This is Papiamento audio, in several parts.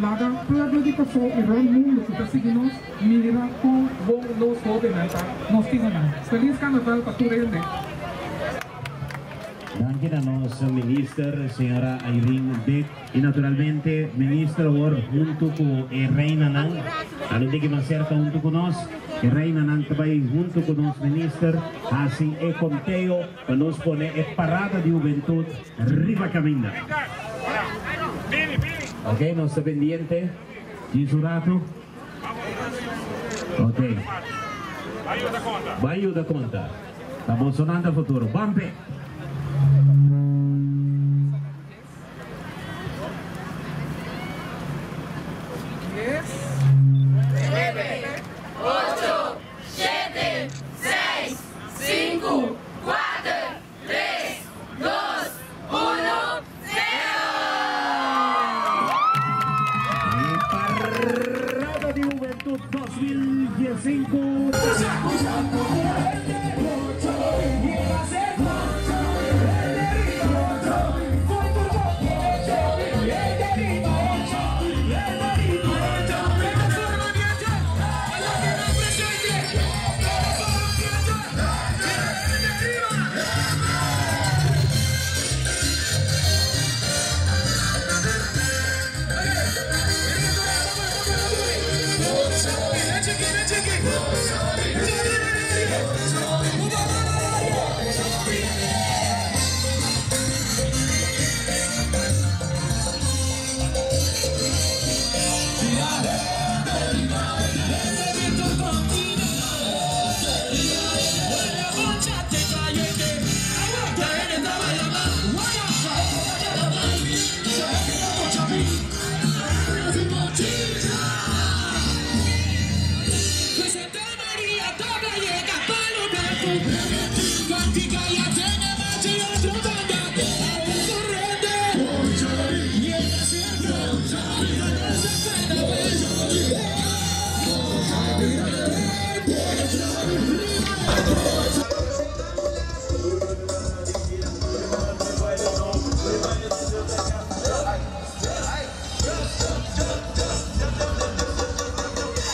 Laga pueblo di Kòrsou i rònt mundu ku ta sigui nos mira kon bon nos hóbennan ta. Nos stima nan. Felis Karnaval pa tur hende. Danki na nos Minister Señora Irene Dick y naturalmente Minister awor hunto cu e Reinanan. A lo diki mas cerca hunto cu nos. E Reinanan ta bay hunto cu nos Minister haci e conteo pa nos pone e Parada di Hubentud riba caminda. Ok, nos ta pendiente. Djis un rato. Ok. Bay yuda conta. Ta bosonan ta futuro. Bampe! Nuebe, ocho, shete, seis, sinku, kuater, tres, dos, uno, sero! E Parada di Hubentud 2015.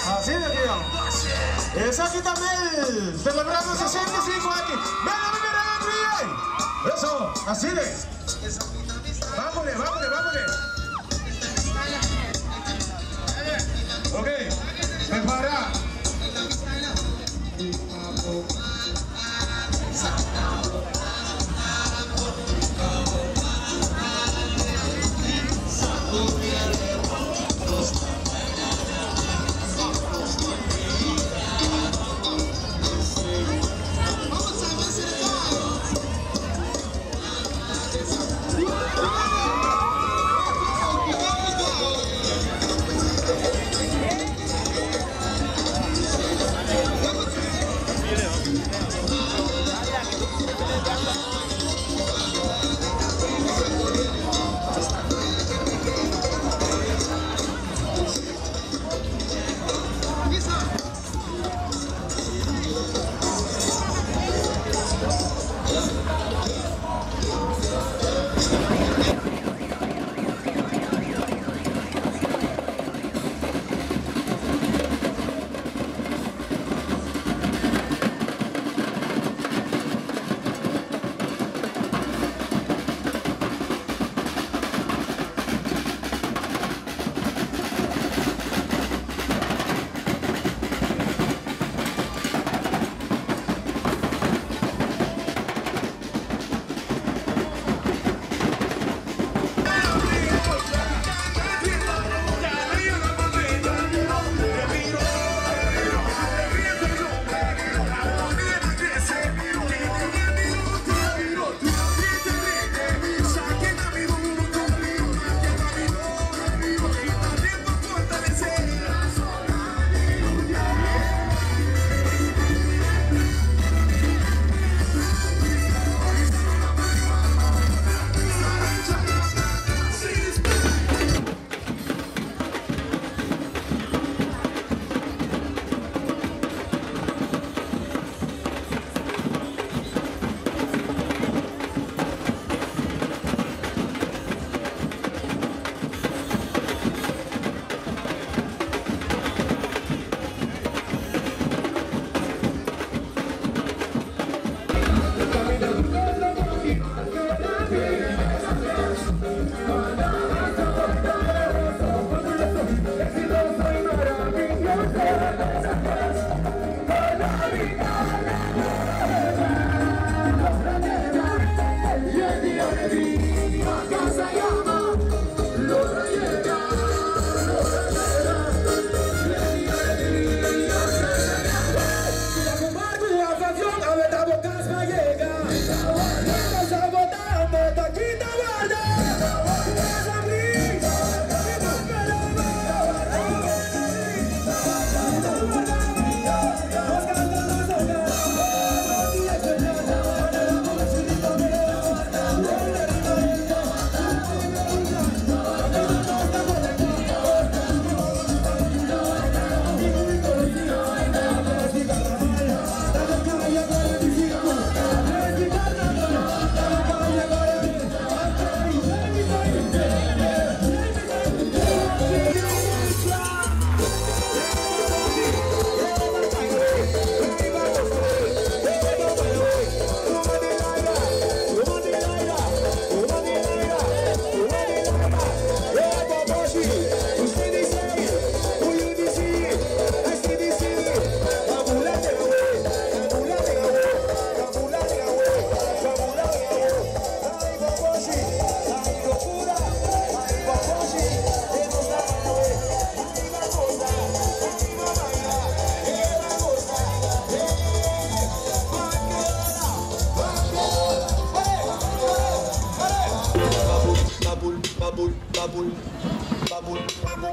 Asina ki yo. Esaki ta Mel, celebrando 65 aki. Mel, a mi mira alegria ey. Eso, asina. Bámole, bámole, bámole. Ok, prepara.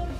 2,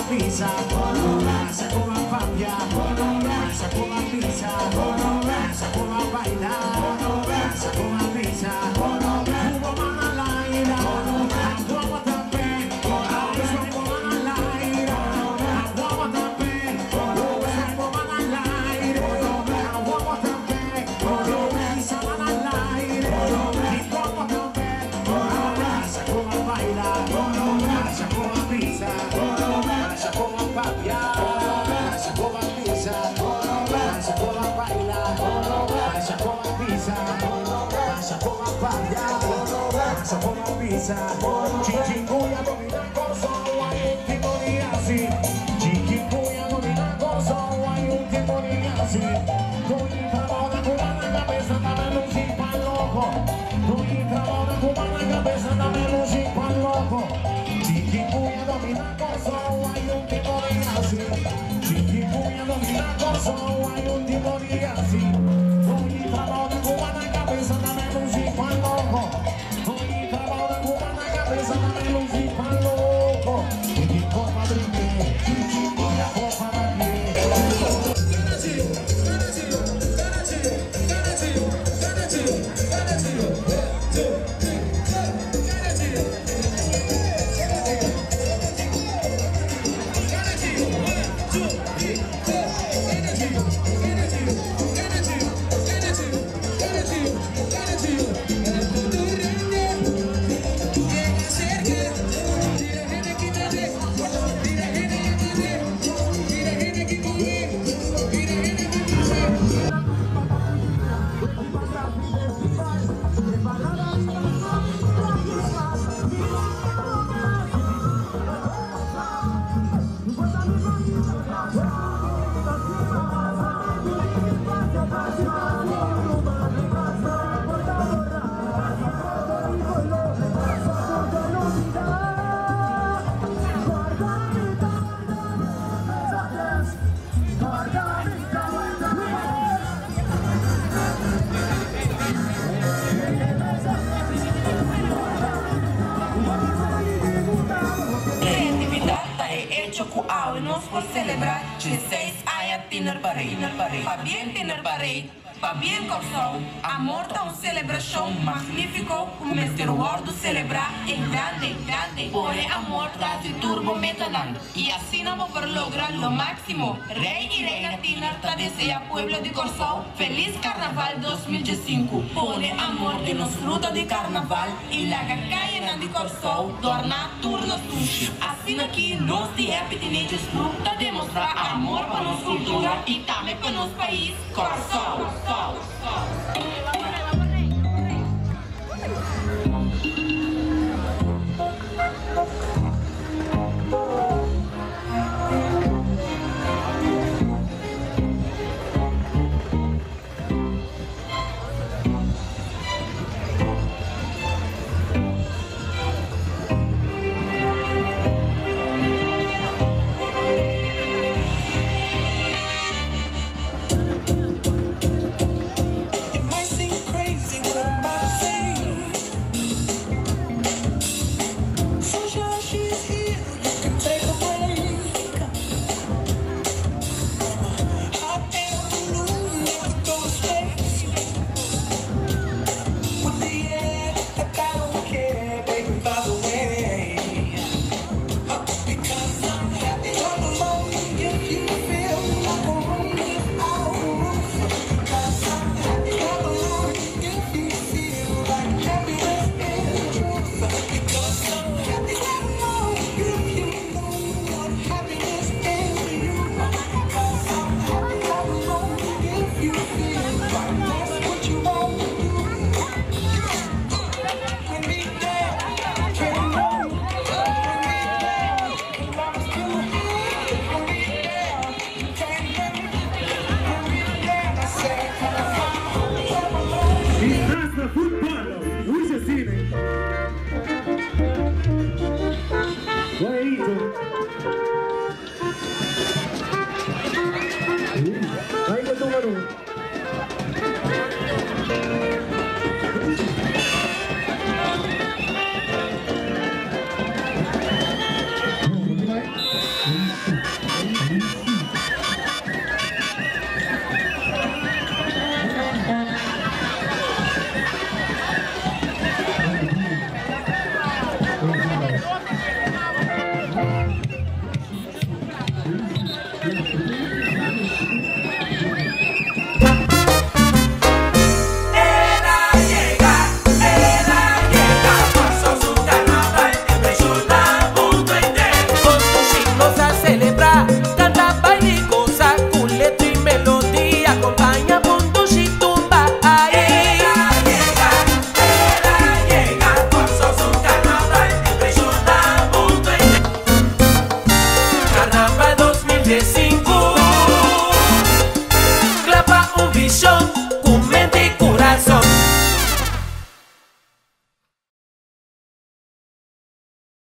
3, 4. Awe nos por selebrá 16 aña Tiener Parade. Pabien Tiener Parade, pabien Kòrsou. Amor ta un selebrashon magnífiko ku mester wòrdu selebrá en grande, grande. Pone amor tras di tur bo metanan i asina bo por logra lo máksimo. Rei i Reina Tiener ta deseá pueblo di Kòrsou felis Karnaval 2015. Pone amor den nos ruta di karnaval i laga kayanan di Kòrsou dòrná tur na sushi. Asina ki nos di Happy Teenagers Group ta demostrá amor pa nos kultura i tambe pa nos pais Kòrsou. It might seem crazy what I'm about to say. Sunshine, she's here. You can take a break. Hot air balloon never go to space. With the air, like I don't care, baby. By the way, because I'm happy. Clap along if you feel like a room without a roof. Because I'm happy. Clap along if you feel like happiness is the truth. Because I'm happy. Clap along if you know what happiness is to you. Because I'm happy. Clap along if you feel like that's what you want to do. Bring me down, can't know. Bring me down, I'm still here. Bring me down, can't let me. Bring me down. I said, clap along. Disfraz na futbòl.